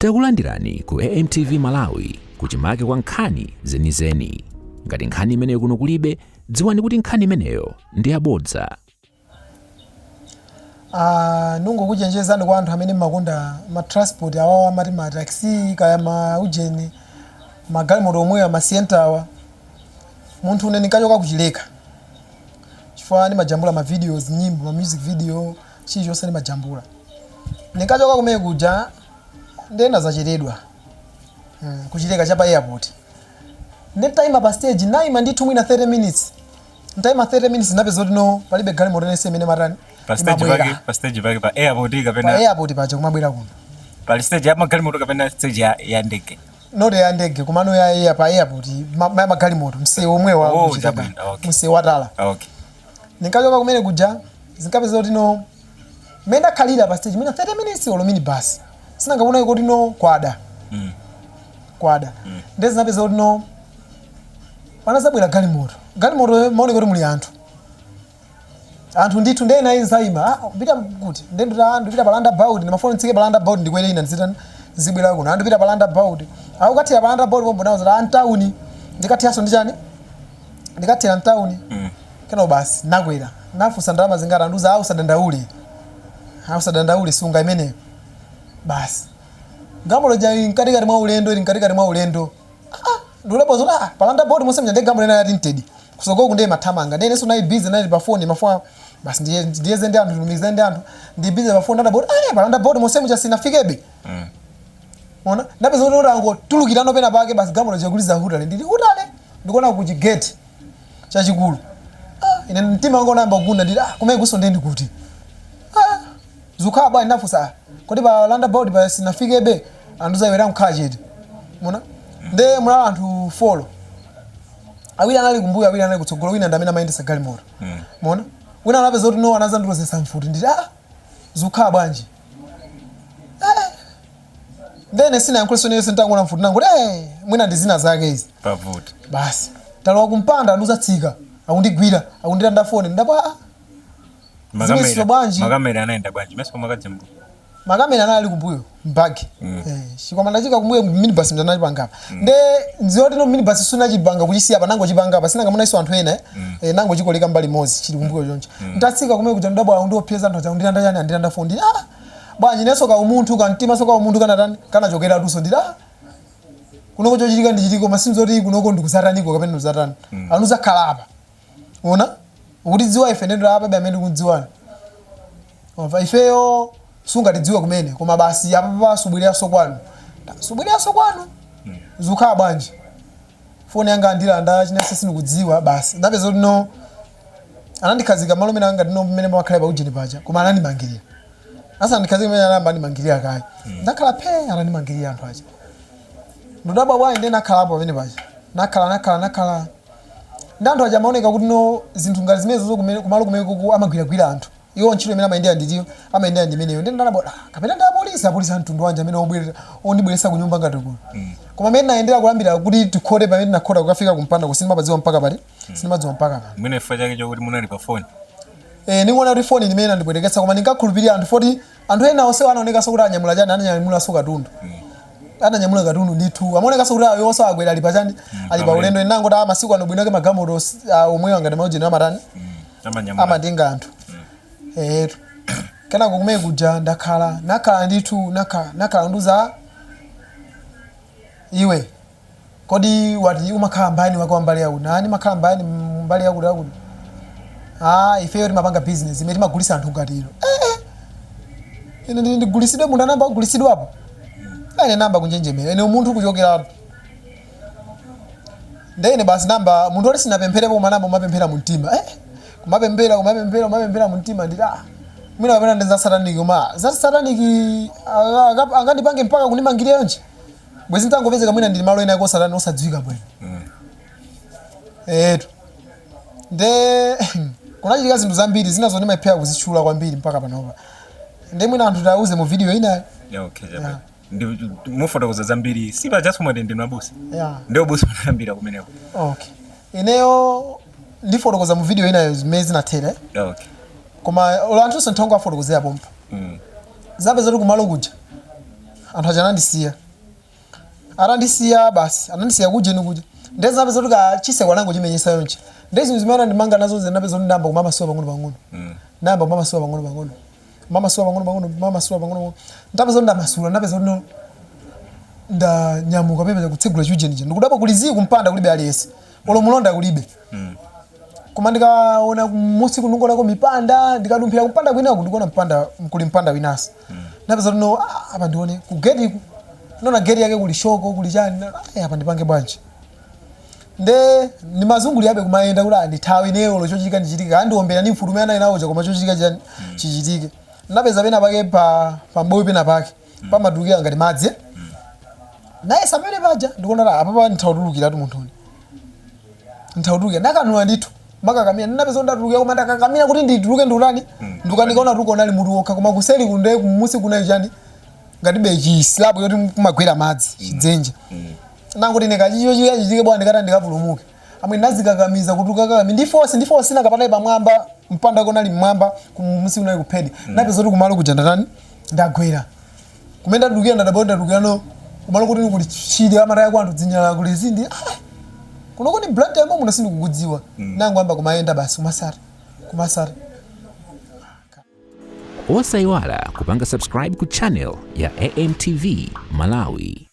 Takulandirani ku AMTV Malawi, kuchimake kwa nkhani zenizeni. Ngati nkhani imeneyo kuno kulibe, dziwani kuti nkhani imeneyo ndi yabodza. Ah, ndingokuchenjezani kwa anthu amene mmakonda ma transport awawa, amati ma taxi kaya ma ujeni, magalimoto omwewa, ma Sienta awa. Munthu une ndinkachoka kuchileka chifukwa ndimajambula ma videos, nyimbo, ma music video, chilichonse ndimajambula. Ndinkachoka kumene kuja ndiye ndazachedwa kuchileka cha pa airport. Nditayima pa stage, nayima ndithu mwina 30 minutes. Ntayima 30 minutes, ndapeza kuti no, palibe galimoto iliyonse imene matani pa stage imabwera. Pake pa stage pake pa airport pa kapena airport paja kumabwera kuno. Pali stage ya magalimoto kapena stage ya ndege? Not ya ndege, komano ya pa airport, magalimoto, msewu omwe wa Oh, kuchileka. Chabwino, okay. Msewu watala. Ndinkachoka kumene kuja, zinkapeza kuti no, mmene ndakhalira pa stage mwina 30 minutes, olo minibus sinangakuona kuti no, kwada. Kwada. Ndiye zinapeza kuti no, panazabwera galimoto. Galimoto maoneka kuti muli anthu, anthu ndithu. Ndiye nayi nzayima, ah, kupita kuti? Ndiye ndita, ah, ndipita pa roundabout, ndimafuna nditsike pa roundabout, ndikwere ina, ndizitani, ndizibwera kuno. Ah, ndipita pa roundabout. Ah, ukathira pa roundabout pompo? Nawo zati, ah, mtawuni ndikathiranso ndi chani, ndikathira mtawuni. Kenako basi nakwera, nafunsa ndalama zingati, andiuza, ah, usadandaule, ah, usadandaule, sunga imeneyo. Basi, galimoto ja ili mkatikati mwa ulendo, ili mkatikati mwa ulendo. Ah, ndikudabwa zoti, ah, pa roundabout monse mja, ndi galimoto ina ya tinted kusogolo ndiye mathamanga. Ndiye inenso nayi busy, nali pa phone, mafuna basi ndiye ndiyeze ndi anthu, ndilumikize ndi anthu, ndi busy pa phone. Ndadabwa kuti, ah, pa roundabout monse muja sinafikebe. Ona, ndapeza kuti angotulukirano pena pake, basi galimoto jakuliza hutale, ndili hutale, ndikuona ku chigeti chachikulu. Ah, ine mtima wanga unayamba kugunda. Ndili, ah, kumene kuso ndiye ndikuti, ah, zikukhala bwanji? Ndafunsa, ah, kodi pa roundabout pa sinafikebe? Andiuza, iwe tamkhala chete. Mona nde mulala anthu four, awiri anali kumbuyo, awiri anali kutsogolo, wina ndi amene amayendesa galimoto. Mona wina anapeza kuti no, anazandilozesa mfuti. Nditi, ah, zikukhala bwanji? Eh, ndene sinayankhulenso neyonse. Ntangoona mfuti, nangoti, eh, mwina ndi zina zake izi. Pavuta. Basi, talowa kumpanda, andiuza tsika, akundigwira, akundilanda foni. Ndapo, ah, zimenezo bwanji? Makamera anayenda bwanji mese mwakajambula? Makamera anali kumbuyo mbagi. Eh, chikwama ndachika kumbuyo, minibus mndanachipangapa. Nde nzoti no, minibus sunachipanga kuchisiya pa, nango chipangapa sinanga munaiso anthu ena, eh. Eh, nango chikoleka mbali imodzi, chili kumbuyo choncho. Ntatsika kumene kuja, ndabwa akundiopheza anthu aja, akundilanda chani, andilanda foni. Ndili, ah, bwanji? Nenso ka umunthu, kamtima so ka umunthu kanatani, kanachokera tuso. Ndili, ah, kunoko chochitika ndichitiko, koma sinzoti kunoko ndikuzataniko kapena ndikuzatani. Anuzakhala apa, ona ukutidziwa ife? Ndendo apa amene ndikudziwani, Wamva, ifeyo sungatidziwe kumene, koma basi apapa subwereranso kwanu, subwereranso kwanu. Zikukhala bwanji? Foni yanga andilanda, chinense sindikudziwa. Basi, ndapeza kuti no, anandikhazika malo mene anga ndino mmene pamakhala pa ujeni paja, koma anandimangirira. Asandikhazike mmene anayamba andimangirira kayi, ndakhala phe, anandimangirira anthu aja. Ndudabwa bwanji? Ndiye nakhalapo pamene paja, nakhala, nakhala, nakhala ndi anthu aja. Amaoneka kuti no, zinthu ngati zimene zozo kumene kumalo kumene kuku amagwiragwira anthu iwo, ntchito imene amayendera nditiyo, amayendera ndi imeneyo. Ndiye ndadabwa, ah, kapena ndi apolisi? Apolisi amtundu wanji amene obwerera ondibweresa ku nyumba ngati kuno? Koma amene nayendera kulambira kuti tikhote, pamene tinakhota kukafika kumpanda kusindimapadziwa mpaka pali, sindimadziwa mpaka pano. Mwina chifukwa chake chokuti munali pa foni. Eh, ningoona kuti foni ndimene inandipweteketsa, koma ndinkakhulupirira anthu foti anthu ena onse anaonekanso kuti anyamula chani, ananyamulanso katundu, ananyamula katundu ndithu. Amaonekanso kuti ayo onse akwera ali pachani, ali pa ulendo. Inangoti, ah, masiku ano bwino ake magalimoto omwewa ngati maujeni amatani? Amanyamula. Amatenga anthu. Etu, kenako kumene kuja ndakhala, nakhala ndithu, nakhala, nakhala. Nduza, iwe kodi wati umakhala mbani wake wa mbali yakuti nani? Makhala mbani mbali yakuti yakuti. Ah, ifeyo timapanga business imene timagulisa anthu ngati ilo. Eh, eh. Ine ndili ndigulisidwe? Munthu anamba kugulisidwapo? Ine namba kunjenjemera, ine umunthu kuchokera ndene. Basi, namba munthu oti sinapempherepo, koma namba umapemphera mumtima, eh, kumapemphera, kumapemphera, kumapemphera mumtima. Nditi, ah, mwina kapena ndi za satanic, koma za satanic angandipange mpaka kundimangirira yonje? Bwezi ntangopezeka mwina ndili malo ena ake osatani, osadziwika bwino. Etu, nde kunachitika zinthu zambiri zina zoti ndimayiphera kuzitchula kwambiri mpaka panopa. Nde mwina anthu tauze mu video inayo. Yeah, okay, chabwino. Ndi mufotokoza zambiri, si pajaso mwati ndinu abusa? Yeah. Ndi ubusa unayambira kumeneko? Okay, ineyo ndifotokoza mu video inayo zimene zinathera, eh? Yeah, okay. Koma olo anthu nthongo afotokozera pompa. Zapeza kuti kumalo kuja Anthu aja anandisiya. Atandisiya basi, anandisiya kujeni kuja. Ndezi napeza kuti kachiseko anango chimenyesa yonchi. Ndezi zimene anandimanga nazo zinapeza kuti ndamba kumamasula pang'ono pang'ono. Ndamba kumamasula pang'ono pang'ono. Mamasula pang'ono pang'ono, mamasula pang'ono pang'ono. Ndapeza kuti ndamasula, ndapeza kuti no ndanyamuka pepeza kutsegula chiujeni cha. Ndikudabwa kuli zii kumpanda, kulibe aliyense. Olo mulonda kulibe. Koma ndikaona musi kunongonako mipanda, ndikadumphira kumpanda kwinaku ndikuona mpanda kuli mpanda winanso. Ndapeza kuti no, ah, apa ndione ku gate ku. Ndona gate yake kuli shoko, kuli chani. Ah, apa ndipange bwanji? Nde ndimazungulirabe kumayenda kuti andithawe ineyo, olo chochitika ndichitike, andiombera ndi mfuti umene anali nawo, koma chochitika chani chichitike. Ndapeza pena pake pa pamboyo pena pake pamatulukira ngati madzi, eh? Naye samene paja ndikuona kuti apapa ndithautulukiratu munthuni, ndithautulukira. Ndakanula ndithu makakamira, ndinapeza kuti ndatulukira, koma ndakakamira kuti ndituluke, ndiutani, ndikukanika. Unatuluka unali mutu wokha, koma kuseli kunde kumusi kunali chani, ngatibe chislabu yoti kumagwera madzi, chidzenje. Nanguti ine kachicho chitike bwana, ndikati ndikapulumuke amwe ndazikakamiza kutuluka kakami ndi force, ndi force nakapata pamwamba. Mpanda kunali mmwamba, kumusi kunali kuphedi. Ndapeza kuti kumalo kuja ndatani, ndagwera kumene ndatulukira. Ndadabwa ndatulukira no kumalo kuti kuli chili amataya kwa anthu dzinyala, kuli zindi. Ah, kunoko ni Blantyre yamo muno sindikukudziwa. Nangoyamba kumayenda basi, kumasata kumasata. Osayiwala kupanga subscribe ku channel ya AMTV Malawi.